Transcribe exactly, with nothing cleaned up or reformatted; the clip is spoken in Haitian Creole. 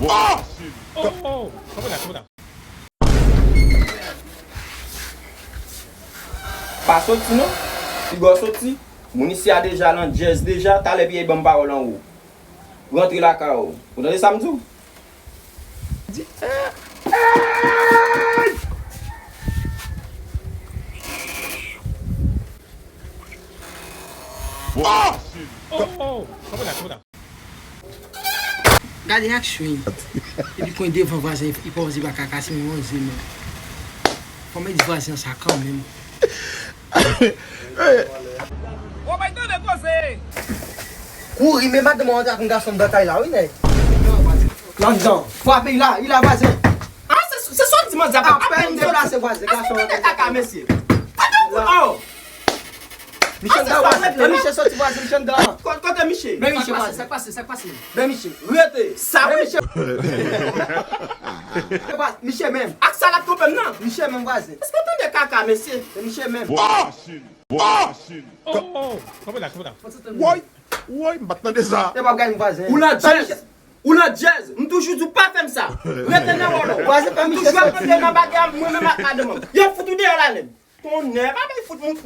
Oh! Oh! Kanpe la, kanpe la. Pa soti non. Piga w soti. Moun isi a deja lan djèz deja. Talè P I ban m pawòl anwo. Rantre lakay ou. Ou tande sa m di w? Di, eh, eh! Oh! Oh! Kanpe la, kanpe la. Gade aksyon wi. Epi konn devan vwazen, li pa oze ba kaka, se menm oze menm. Fò m di vwazen sa kanmenm. Ou bay tande koze. Kouri, men madanm ou antre ak yon gason nan kay la, wi, nèg. Anndan. Frape, li la, li la, vwazen. Ah, se, se sa w di, manzè. Apèn deplase, vwazen, gason. Tande kaka, mesye. Tande w, oh. Miche anndan, vwazen. Men Miche soti, vwazen, Miche anndan. Kote, kote Miche? Men Miche, vwazen. Sa k pase, sa k pase, sa k pase? Men Miche. Rete. Sa, men Miche. Miche menm. Ak sa l ap twonpe m nan. Miche menm, vwazen. Èske w tande kaka, mesye? Men Miche menm. Boss! Boss! Oh, oh, oh. Kanpe la, kanpe la. Woy, woy, m pa t tande sa. E pa gade vwazen. Ou lan djèz. Ou lan djèz. M toujou di w pa fè m sa. Rete nan wòl ou. Vwazen, pa Miche soti. M toujou ap tande nan bagay mwen menm ak madanm mwen. Yo fout ou deyò la menm. Tonnè, pa bay fout moun.